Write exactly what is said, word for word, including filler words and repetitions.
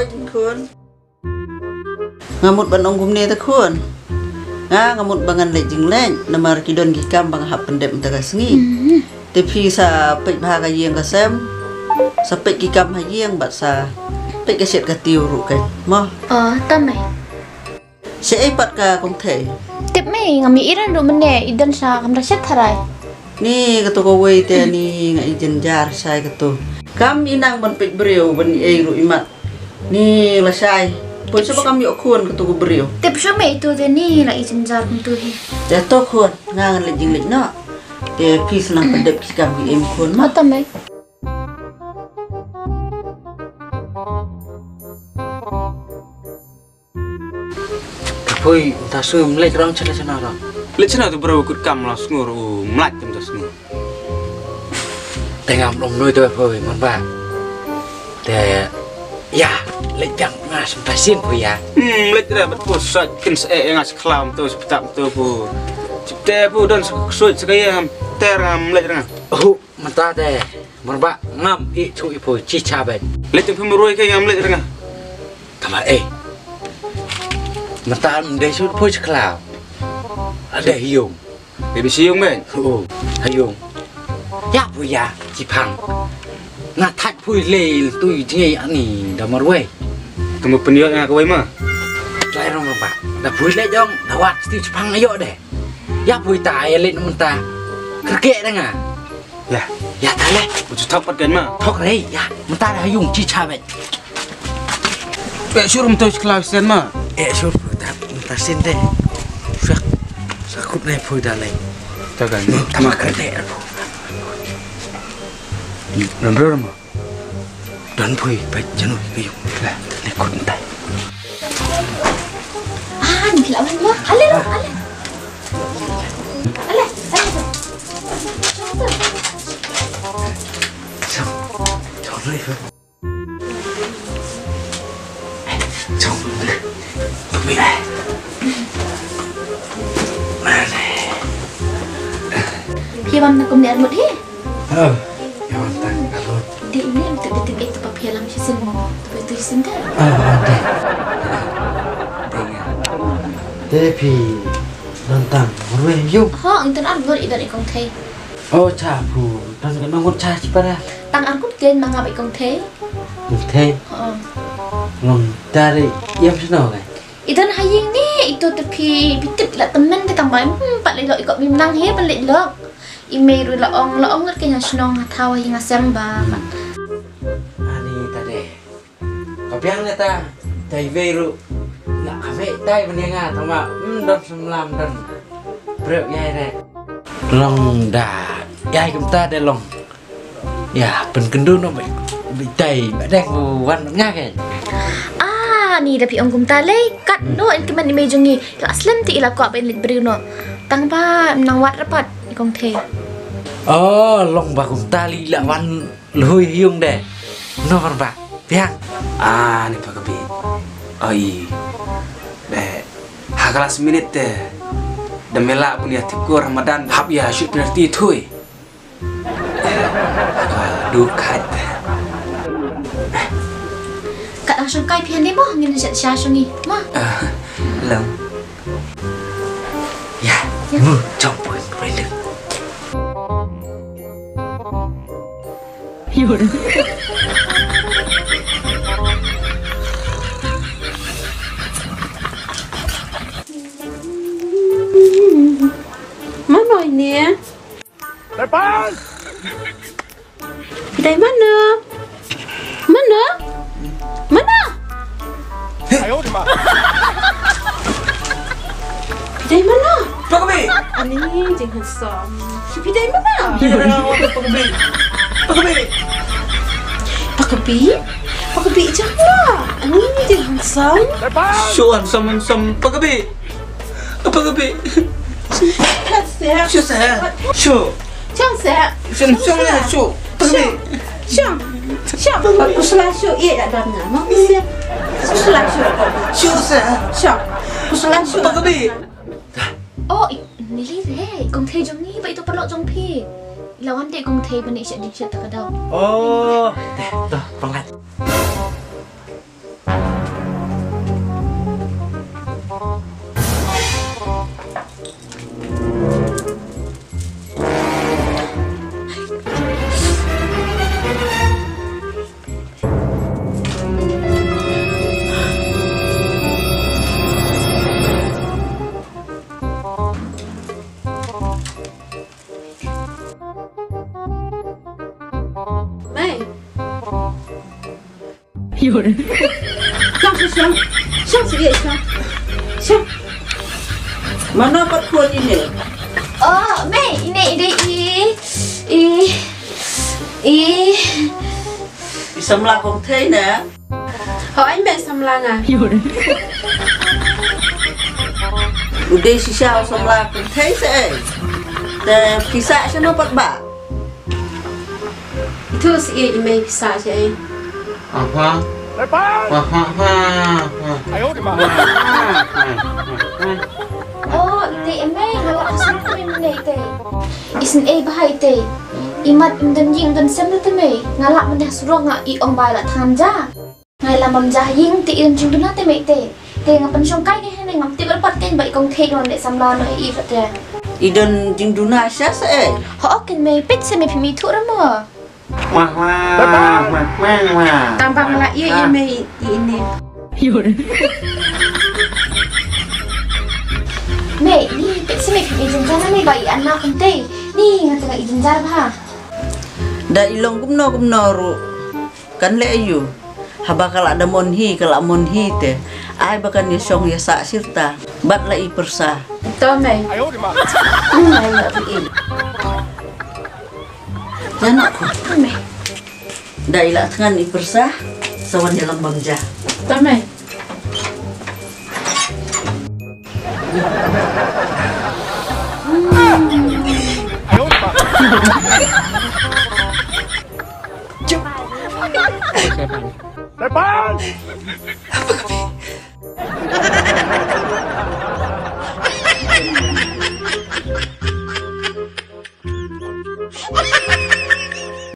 Khun. Nga mut ban ong kumne te khun. Nga, nga mut ba ngan leit jingleit namar ki don ki kam ba nga hap pyndep mynta ka sngi. Te phi sa peit bha ka ïing ka sem. Sa peit ki kam ha ïing bad sa peit ka shet ka tiew ruh keiñ. Mo. Oh, tam mei. Shaei pat ka kong Thei? Tip mei, ngam ïohi ruh mynne, i don sha kamra shet tharai. Ni kato kawei te ni nga i jynjar shai kato. Kam i nang ban peit briew ban i ei ruh i mat. Ni la shai. Poi sha ba kam ïoh khun kato ka briew. Tip sha mei ito te ni la i jynjar kumto hi. Te to khun, nga ngan leit jingleit noh. Te phi sa nang pyndep ki kam ki im khun mo. Tam mei. Ka poi, mynta sngew ym leit rong, sha leit shano rong. Leit shano te briew kut kam la sngew ruh ym leit te mynta sngew. Te ngam lum noi te poi, mon ba. Te, ïa, leit biang nga sha mynta sien poi ïa. Hmm, leit re, bad poi sait kin sa eh nga sa khlaw mynta sa ptap mynta poi. Te poi don sa ksuid sa ka ïa ngam ter ngam leit re nga. Oh, mynta te, mon ba ngam ïeh shuh ïa poi, shi cha beit. Leit te phi marwei ka ngam leit re nga. Tama eh. Mynta ym dei shuh poi sha khlaw. Dei ha ïung. Dei beit sha ïung beit. Oh, ha ïung. Ïa poi ïa, shi phang. Nga thait poi lei tui jngai ani da marwei. Tama pynïoh nga kawei ma. Lai rong ba. Da poi lei jong, da wat sti shi phang ïoh de. Ïa poi ta ïa leit mynta. Kyrkieh de nga. Ïa. Ïa ta le. U ju thok pat kan ma. Thok re ïa. Mynta da ha ïung shi cha beit. Eh, shuh mynta sha khlaw sien ma. Eh, shuh mynta, mynta sien de. Shuh. Sa kut ne poi da le. Ta kan. Tama kyrkieh. Ram ram ma. Don poi, peit jano ka ïung. Le, le kut mynta. Ah, ni la wan ma. Ale, ale. Ale, ale. Chong, chong, chong. Chong. Phi wan na kumne arngut hi? Oh, ïa wan tang arngut. Dei ne, em tu bitik itu pa phi lam shisien mo. Tu bitik shisien ka? Ah, dei. Dei nga. Te phi don tang marwei ïa u? Ho, ngin don arngut, i don i kong Thei. Oh, cha phu, don ka nong ngut cha shi para. Tang arngut kein ma nga bad i kong Thei. Kong Thei. Ho. Long tari ïam shano ngai. I don ha ïing ne, ito te phi, phi tip la tymmen te tang ba, hmm, pat leit lok i kop mim nang hi, pat leit lok. I mei ruh la ong, la ong ngat kein ha shnong ha thaw ha ïing ha sem ba. Ani ta de. Ka biang ne ta, ta iwei ruh. La ka mei tai ban ïa nga tang ba, hmm, don sumlam don. Brek ïai re. Long da, ïai kumta de long. Ïa, pynkynduh noh beit, beit tai, beit dang wan nga kein. Ah, ni da phi ong kumta lei, katno in kmen i mei jong ngi. La slem te i la kwah ban leit briew noh. Tang ba, nang wad rapat, i kong Thei. Oh, long ba kumta lei la wan lhui ha ïung de. Noh ban ba, biang. Ah, ni pa ka bit. Oi. Be, ha ka last minute te. Da me lah bun ïa tip ko Ramadan, hap ïa shoot penalty thui. Ka duk khat. Kat ang shong kai phi hangne mo, ngin shet sha shong i mo. Ah, lang. Ya, ya. Mu, jom pun, pun. Mano ini? Lepas! Phi dei mano? Mano? Mano? Ayo, di ma. Phi dei mano? Pakabi. Ani jinghandsome. Phi dei mano? Pakabi. Pakabi. Pakabi? Pakabi jong nga. Ani jinghandsome. Lepas! Shu handsome, handsome. Pakabi. Apa ka bi? Shu sa. Shu sa. Shu. Chong sa. Shu, shu, shu. Apa ka bi? Chong. Chong. Kusla shu, iya dak don nga. Mau isi. Kusla shu. Shu sa. Chong. Kusla shu. Apa ka bi? Oh, i, nili re. Kong Thei jong ngi, ba ito paralok jong phi. Lawan de Kong Thei bani sha di sha ta ka daw. Oh, deh, to, panglat. Shong, shong, shong. Shong, shong. Shong. Mano pat khun ine? Oh, Mei, ine i dei i, i, i. I samla kong thei ne? Hooid Mei, samla nga. U dei shisha u samla kong thei se ei. Te pisa shano pat ba? Itu si i Mei pisa se ei. Aha. Aha, aha, aha. Oh, ite i Mei, nga lah ka surok Mei mynne ite. Isynei bha ite. Imat im don ïing don sem te Mei. Nga lah mynne surok nga i ong ba la than ja. Nga i la mam ja ïing te i don jingduna te Mei te. Te nga pynshong kai ke hene ngam tip pat ken ba i kong thei don de samla no i pat te. I don jingduna sha se ei. Ho ken Mei pit se Mei phi mi thu ramo. Wah, wah, wah, wah, wah. Tang ba nga la ïa ïa Mei ïa ine. Mei, ni pit si Mei phi ïa jynjar Mei ba ïa anak kumte. Ni nga tengah ïa jynjar bha. Da i long kumno kumno ruh kan leh aïu. Haba ka la da mon hi ka la mon hi te. Ai ba kan ïa shong ïa sah sirta. Bad la i pyrsa. To Mei. Ni Mei la bi i. Ïa na ko. Mei. Da i la thngan i pyrsa sa wan ïalam bam ja. To Mei. Sepan.